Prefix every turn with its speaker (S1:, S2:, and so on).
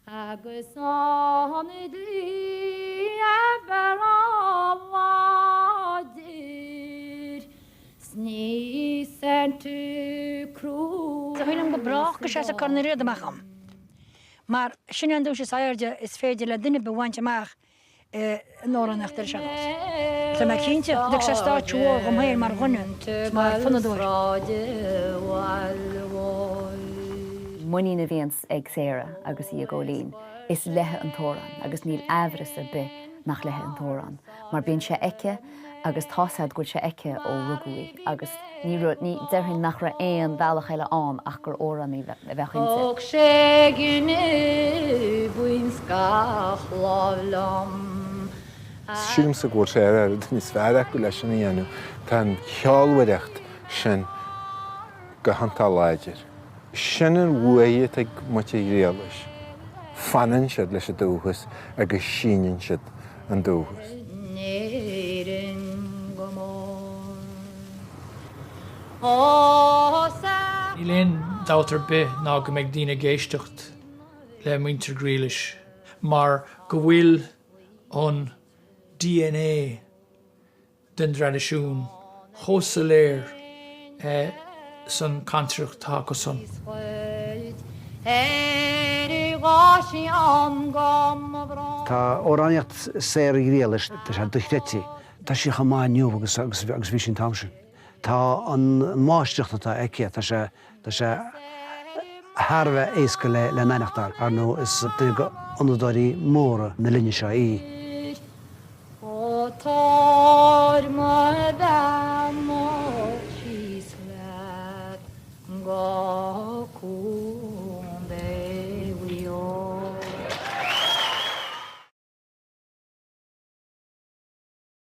S1: Agus an dlí a bheith láidir 's ní Santa Cruz.
S2: Shílim go brách go seasfadh Corn Uí Riada amach dhom, mar sin é an duais is airde is féidir le duine ar bith a bhaint amach in amhránaíocht ar an sean-nós. Tá mé cinnte go dtuigfidh sé stáitse mhór dhom féin mar dhuine 's mar fonnadóir.
S3: Muinín a bhíonns ag Sarah agus í ag Góilín, is léithe an t-amhrán agus níl aimhreas ar bith nach léithe an t-amhrán mar bíonn sé aici agus tá's a'd go bhfuil sé aici ó rugadh í agus ní raibh, ní, déarfainn nach raibh aon bhealach eile ann ach gur amhránaí a bheadh inti.
S1: Thug sé gníomh ins gach láimh liom.
S4: Sílimse go bhfuil Sarah ar an duine is fearr acu leis sin a dhéanamh. Tá an cheolmhaireacht sin go hiontach láidir. Sin an bhuaidh atá ag muintir Ghriallais. Fanann siad leis an dúchas agus síneann siad an dúchas.
S5: Níl aon dabht ar bith ná go mbeidh daoine ag éisteacht le muintir Ghriallais mar go bhfuil an dna den dtraidisiún chomh soiléir san cantaireacht atá acusan.
S6: Tá amhránaíocht Sarah Ghriallais, tá sé dochreidte. Tá sí chomh maith inniu agus agus bhí sí an t-am sin. Tá an mháistreacht atá aici, tá sé, tá sé thar a bheith éasca le n-aithneachtáil. Ar ndóigh, is duine de fhonnadóirí móra na linne seo í.